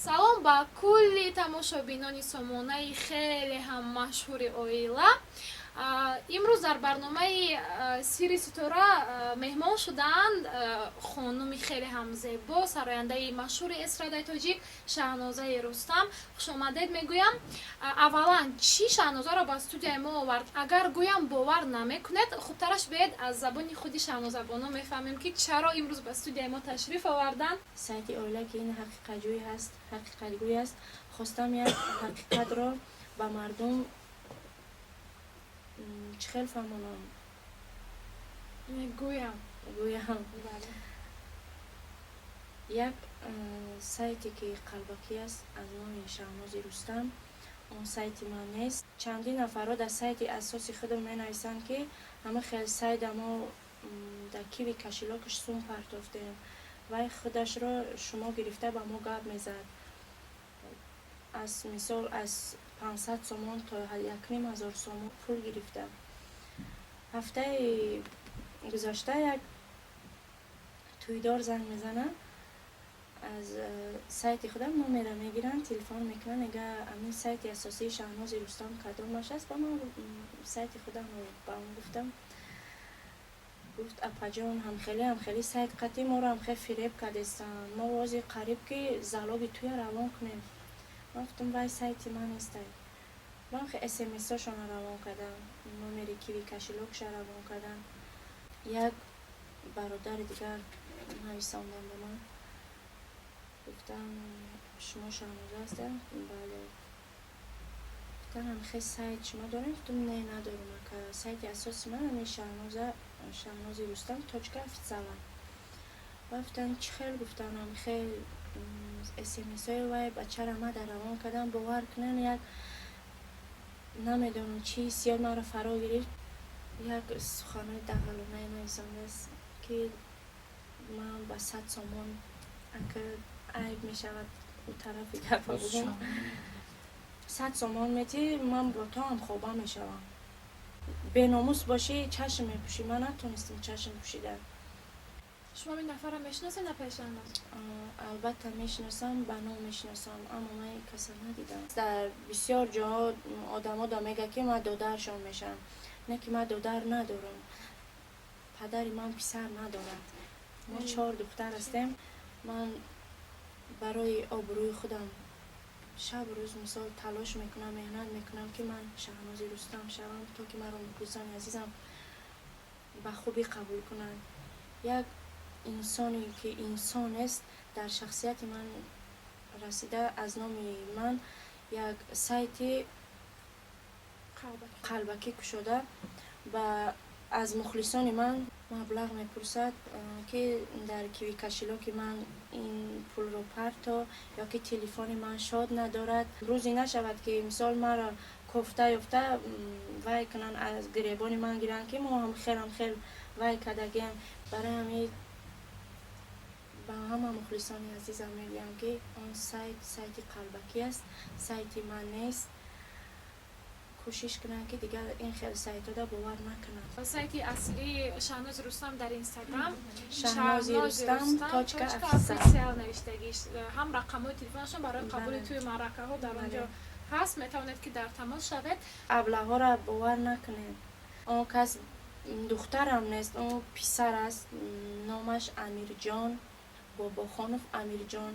Салом ба кулли тамошобинони сомонаи хеле ҳам машҳури «Оила». Имрӯз дар барномаи «Сирри ситора» меҳмон шудаанд хонуми хеле ҳам зебо, сарояндаи машҳури эстрадаи тоҷик Шаҳнозаи Рустам. Хушомадед мегӯям. Аввалан, чӣ Шаҳнозаро ба студияи мо овард? Агар гӯям, бовар намекунед. Хубтараш биед, аз забони худи Шаҳнозабоно мефаҳмем, ки чаро имрӯз ба студияи мо ташриф оварданд. Сайти «Оила», ки ин ҳақиқатҷӯй ҳаст, ҳақиқатгӯй аст, хостам як ҳақиқатро ба мардум чӣ хел фаҳмонам? Гӯям. Гӯям. Як сайте, ки қалбакӣ аст, аз номи Шаҳнози Рустам, он сайти ман нест. Чандин нафарҳо дар сайти асоси худам менависанд, ки ҳама хел сайта мо дар киви кошелёк аш сум партофтем, вай худашро шумо гирифта ба мо гап мезад. Аз мисол, аз 500 сомон то 1500 сомон пул гирифта. Ҳафтаи гузашта як тӯйдор занг мезанад, аз сайти худам номера мегиранд, телефон мекунанд, мега: «Амин сайти асосии Шаҳнози Рустам кадомаш аст?» Ба ман сайти худамро ба он гуфтам. Гуфт: «Апаҷон, ҳамхеле ҳамхели сайт қатъи моро ҳамхел фиреб кардестанд, мо ози қариб ки залоги тӯя равон кунем». Ман гуфтам: «Вай сайти ман нестай». Ман смсҳошонро равон кардам, номери киви кошелёк ша равон кардам. Як бародари дигар нависондам ба ман, гуфтам: «Шумо Шаҳноза ҳастед?» «Бале». Гуфтан: «Ҳамхел сайт шумо дорем?» Гуфтам: «Не, надорам, ака, сайти асоси ман ҳамин Шаҳноза, Шаҳнози Рустам точка официал». Ва гуфтан: «Чӣ хел?» Гуфтан: «Ҳамхел смсҳои вай бачара мада равон кардам». Бовар кунен, як намедонам чӣ ҳиссиёт маро фаро гирифт. Як суханои дағалонае нависондааст, ки ман ба 100 сомон, ака, айб мешавад, ӯ тарафи гапа бугум, 100 сомон метӣ, ман бо то ҳамхоба мешавам, беномус бошӣ, чашм мепӯшӣ. Ман натонистам чашм пӯшида. Шумо ин нафарро мешиносед, апаи Шаҳноз? Албатта, мешиносам, ба ном мешиносам, аммо ман ин каса надидам. Дар бисёр ҷоҳо одамо да мегӯяд, ки ман додаршон мешавам. Не, ки ман додар надорам, падари ман писар надорад, мо чор духтар ҳастем. Ман барои обрӯи худам шабу рӯз, мисол, талош мекунам, меҳнат мекунам, ки ман Шаҳнози Рустам шавам, то ки маро мухлисони азизам ба хубӣ қабул кунанд. Як инсоне, ки инсон нест, дар шахсияти ман расида, аз номи ман як сайти қалбакӣ кушода, ба аз мухлисони ман маблағ мепурсад, ки дар киви кошелёк и ман ин пулро парто ё ки телефони ман шод надорад. Рӯзе нашавад, ки мисол маро кофта ёфта вай кунанд, аз гиребони ман гиранд, ки мо ҳам хелам хел вай кардагием. Барои ҳамин ба ҳама мухлисони азизам мегӯям, ки он сайт сайти қалбакӣ аст, сайти ман нест. Кӯшиш кунанд, ки дигар ин хел сайтҳода бовар накунанд. Сайти аслии Шаҳнози Рустам дар Инстаграм Шаҳнози Рустам точка официал навиштагиш, ҳам рақамҳои телефонашон барои қабули тӯи маъракаҳо дар он ҷо ҳаст, метавонед, ки дар тамос шавед. Аблаҳоро бовар накунед. Он кас духтарам нест, он писар аст, номаш Амирҷон Бобохонов Амирҷон.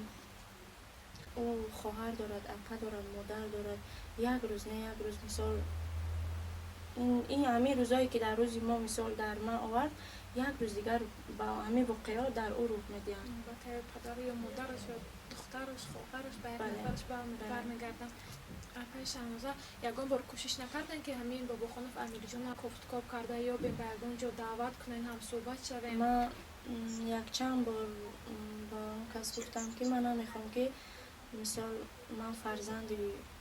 Ӯ хоҳар дорад, апа дорад, модар дорад. Як рӯз не, як рӯз, мисол, ин ҳамин рӯзое, ки дар рӯзи мо, мисол, дар ман овард, як рӯз дигар ба ҳамин воқеаҳо дар ӯ рух медиҳанд. Падару ё модараш ё духтараш, хоҳараш, ба як нафараш бармегарданд. Апаи Шаҳноза, ягон бор кӯшиш накардем, ки ҳамин Бобохонов Амирҷонро кофткоб карда ёбем, ба ягон ҷо даъват кунем, ҳамсӯҳбат шавем? Ман якчанд бор ба он кас гуфтам, ки ман намехоҳам, ки мисол, ман фарзанди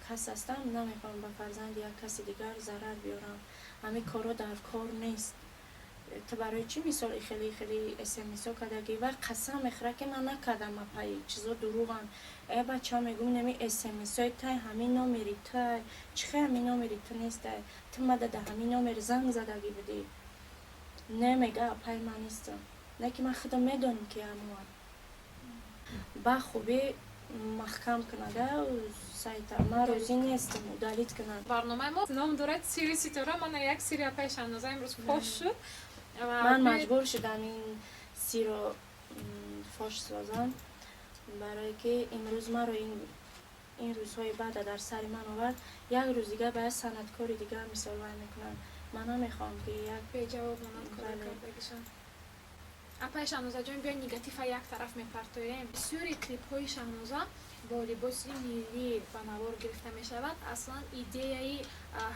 кас ҳастам, намехоҳам ба фарзанди як каси дигар зарар биёрам. Ҳамин корҳо дар кор нест. Ту барои чӣ, мисол, хеле хеле смсҳо кардагӣ? Вай қасам мехӯрад, ки ман накардам, апаи, чизо дурӯғанд. Э, бача, мегӯм, нами смсҳои тай, ҳамин номери тай, чӣ хел ҳамин номери ту нестай? Ту мада да ҳамин номер занг задагӣ будӣ. Не, мега, апаи, ман нестам. Не, ки ман худам медонам, ки ҳамоам. Ба хубӣ. Маҳкам кунада сайта. Ман розӣ нестам, удалить кунанд. Барномаи мо ном дорад «Сири ситора». Мана як сири апаи Шаҳноза имрӯз фош шуд. Ман маҷбур шудам ин сирро фош созам, барое ки имрӯз маро ин рӯзҳои баъда дар сари ман овард. Як рӯз дигар ба як санъаткори дигар мисол вай мекунанд. Ман намехоҳам, ки як беҷавоб монанд кори кардагишон. Апаи Шаҳнозаҷон, биёй, негатива як тараф мепартоем. Бисёри клипҳои Шаҳноза бо либоси миллӣ ба навор гирифта мешавад. Аслан идеяи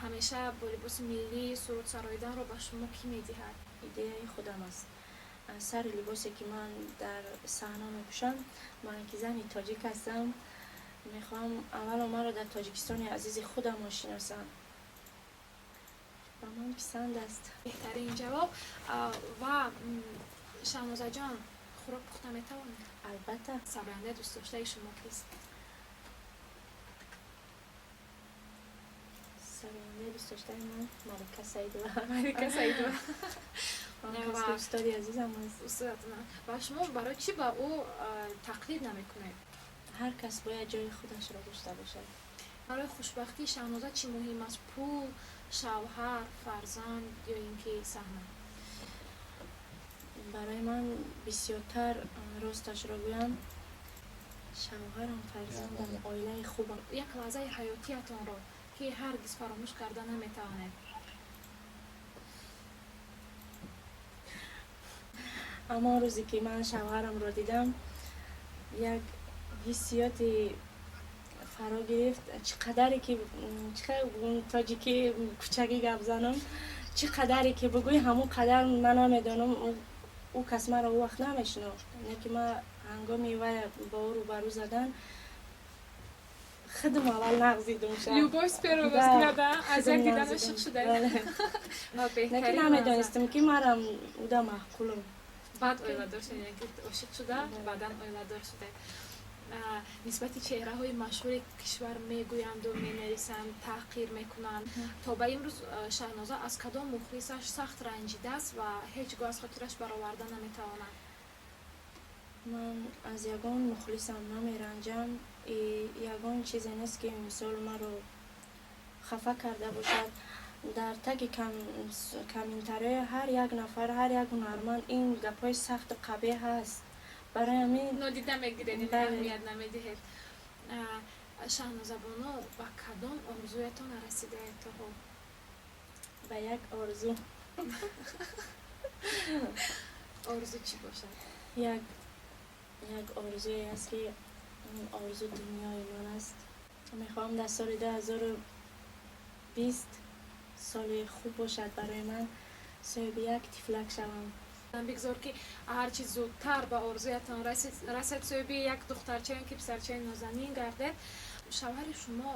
ҳамеша бо либоси миллӣ суруд сароиданро ба шумо кӣ медиҳад? Идеяи худам аст. Сари либосе, ки ман дар саҳна мепӯшам, ман ки зани тоҷик ҳастам, мехоҳам аввало маро дар Тоҷикистони азизи худамон шиносанд. Ба ман писанд аст. Беҳтарин ҷавоб. Ва Шаҳнозаҷон, хӯрок пухта метавонед? Албатта. Сарояндаи дӯстдоштаи шумо кист? Сарояндаи дӯстдоштаи ман Малика Саидова. Малика Саидова. Устоди азизам аст. Ва шумо барои чӣ ба ӯ тақлид намекунед? Ҳар кас бояд ҷои худашро дошта бошад. Барои хушбахтии Шаҳноза чӣ муҳим аст: пул, шавҳар, фарзанд ё ин ки саҳна? Барои ман бисёртар, росташро гӯям, шавҳарам, фарзандам, оилаи хубам. Як лаҳзаи ҳаётиятонро, ки ҳаргиз фаромӯш карда наметавонед? Ҳамон рӯзе, ки ман шавҳарамро дидам, як ҳиссиёти фаро гирифт. Чӣ қадаре ки, тоҷикӣ кӯчагӣ гап занам, чӣ қадаре ки бигӯӣ, ҳамон қадар ман намедонам. Ӯ кас маро ӯ вақт намешинохт, не ки ман ҳангоми вай бо ӯ рӯбарӯ задан худам аввал нағзидум. Любовь с первого взгляда, аз як дидан ошиқ шуда. Не ки намедонистам, ки марам уда маъқулам. Баъд оиладор шудед, ошиқ шуда, баъдан оиладор шудед. Нисбати чеҳраҳои машҳури кишвар мегӯянду менависанд, таҳқир мекунанд. То ба имрӯз Шаҳноза аз кадом мухлисаш сахт ранҷидааст ва ҳеҷ гоҳ аз хотираш бароварда наметавонад? Ман аз ягон мухлисам намеранҷам. Ягон чизе нест, ки мисол маро хафа карда бошад. Дар таги комментарияи ҳар як нафар, ҳар як ҳунарманд ин гапҳои сахту қабеҳ ҳаст. Барои ҳамин нодида мегиред, аҳамият намедиҳед. Шаҳнозабону, ба кадом орзуятон нарасидаед то ҳол? Ба як орзу. Орзу чӣ бошад? Як орзуе аст, ки он орзу дунёи ман аст. Мехоҳам дар соли 2020, соли хуб бошад барои ман, соҳиби як тифлак шавам. Бигзор, ки ҳарчи зудтар ба орзуятон расед, соҳиби як духтарчаё ки писарчаи нозанин гардед. Шавҳари шумо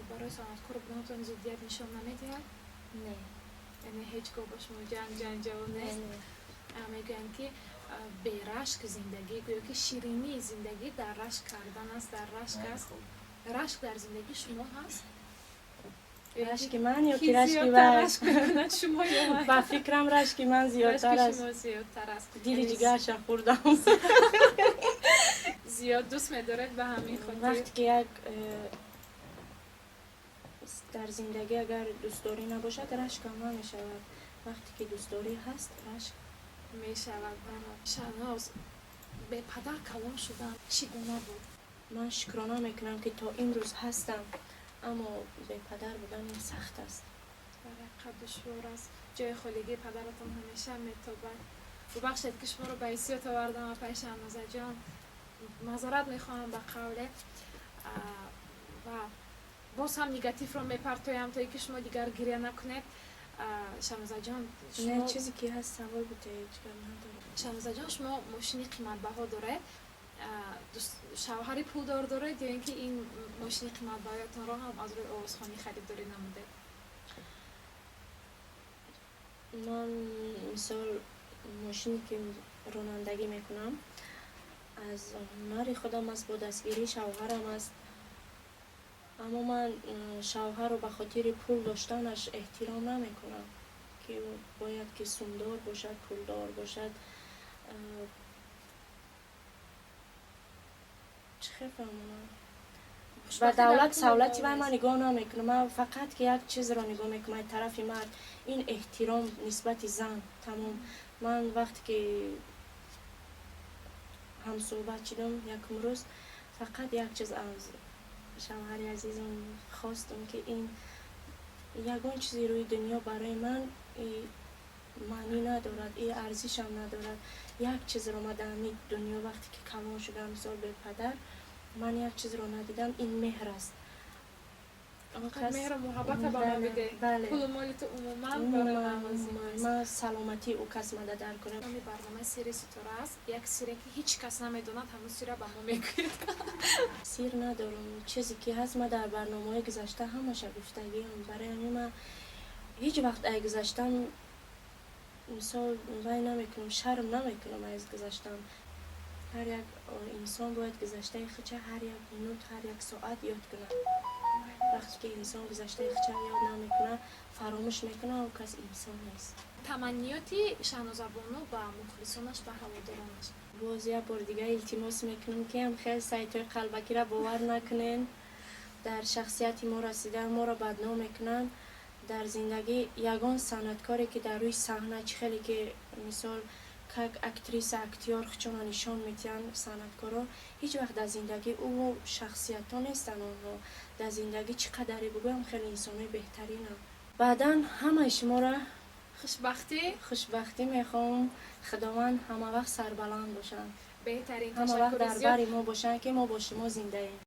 барои санъаткор буданатон зиддият нишон намедиҳад? Не. Яъне ҳеҷ гоҳ ба шумо ҷанг ҷанҷол нест? Мегӯянд, ки берашк зиндагӣ, гӯё ки ширинии зиндагӣ дар рашк кардан аст, дар рашк аст. Рашк дар зиндагии шумо ҳаст? Рашки ман ё ки рашки вай? Шумо ё вай? Ба фикрам, рашки ман зиёдтар аст. Шумо зиёдтар аст. Дили ҷигарша хӯрдам. Зиёд дӯст медоред, ба ҳамин хотир. Вақте ки як дар зиндагӣ агар дӯстдорӣ набошад, рашкам намешавад. Вақте ки дӯстдорӣ ҳаст, рашк мешавад. Шаҳноз, бепадар калон шудан чӣ гуна буд? Ман шукрона мекунам, ки то имрӯз ҳастам, аммо бепадар будан ин сахт аст. Ҳақиқат душвор аст. Ҷои холигии падаратон ҳамеша метобад. Бубахшед, ки шуморо ба ҳиссиёт овардам, апаи Шаҳнозаҷон, маъзарат мехоҳам ба қавле. Ва боз ҳам негативро мепартоям, то ин ки шумо дигар гиря накунед. Шаҳнозаҷон, не, чизе ки ҳаст, савол бите, ҳеҷ гап надорам. Шаҳнозаҷон, шумо мошини қиматбаҳо доред, шавҳари пулдор доред ё ин ки ин мошини қиматбаҳоятонро ҳам аз рӯи овозхонӣ харидорӣ намудед? Ман мисол мошине, ки ронандагӣ мекунам, аз ҳунари худам аст, бо дастгирии шавҳарам аст. Аммо ман шавҳарро ба хотири пул доштанаш эҳтиром намекунам, ки бояд ки сумдор бошад, пулдор бошад. Чӣ хел фаҳмонам? Ба давлат, савлати вай ман нигоҳ намекунам. Ман фақат ки як чизро нигоҳ мекунам аз тарафи мард, ин эҳтиром нисбати зан, тамом. Ман вақте ки ҳамсӯҳбат шудам, якум рӯз фақат як чиз аз шавҳари азизам хостам, ки ин ягон чизи рӯи дунё барои ман маънӣ надорад и арзишам надорад. Як чизро ман дар ҳамин дунё, вақте ки калон шудам, мисол, бепадар, ман як чизро надидам, ин меҳр аст. Меҳру муҳаббата ба ман биде, пулу моли ту умуман барои ман лозим нест. Ман саломатии ӯ кас мада дар кунам. Номи барномаи «Сири ситора» аст. Як сире, ки ҳеҷ кас намедонад, ҳамун сира ба мо мегӯед. Сир надорам. Чизе ки ҳаст, ман дар барномаҳои гузашта ҳамаша гуфтагиам. Барои ҳамин ман ҳеҷ вақт ай гузаштам, мисол, вай намекунам, шарм намекунам аз гузаштам. Ҳар як инсон бояд гузаштаи худша ҳар як минут, ҳар як соат ёд кунад. Вақте ки инсон гузаштаи худша ёд намекунад, фаромӯш мекунад, ӯ кас инсон нест. Таманниёти Шаҳнозабону ба мухлисонаш, ба ҳаводоронаш? Боз як бори дигар илтимос мекунам, ки ҳам хел сайтҳои қалбакиро бовар накунен. Дар шахсияти мо расида, моро бадном мекунанд. Дар зиндагӣ ягон санъаткоре, ки дар рӯи саҳна чӣ хеле ки, мисол, как актриса, актёр худшонро нишон медиҳанд, санъаткоро ҳеҷ вақт дар зиндагӣ ӯ шахсиятҳо нестанд. Онҳо дар зиндагӣ чӣ қадаре бигӯям, хеле инсонои беҳтаринанд. Баъдан ҳамаи шуморо хушбахтӣ. Хушбахтӣ мехоҳам. Худованд ҳама вақт сарбаланд бошанд. Беҳтарин. Ҳама вақт дар бари мо бошанд, ки мо бо шумо зиндаем.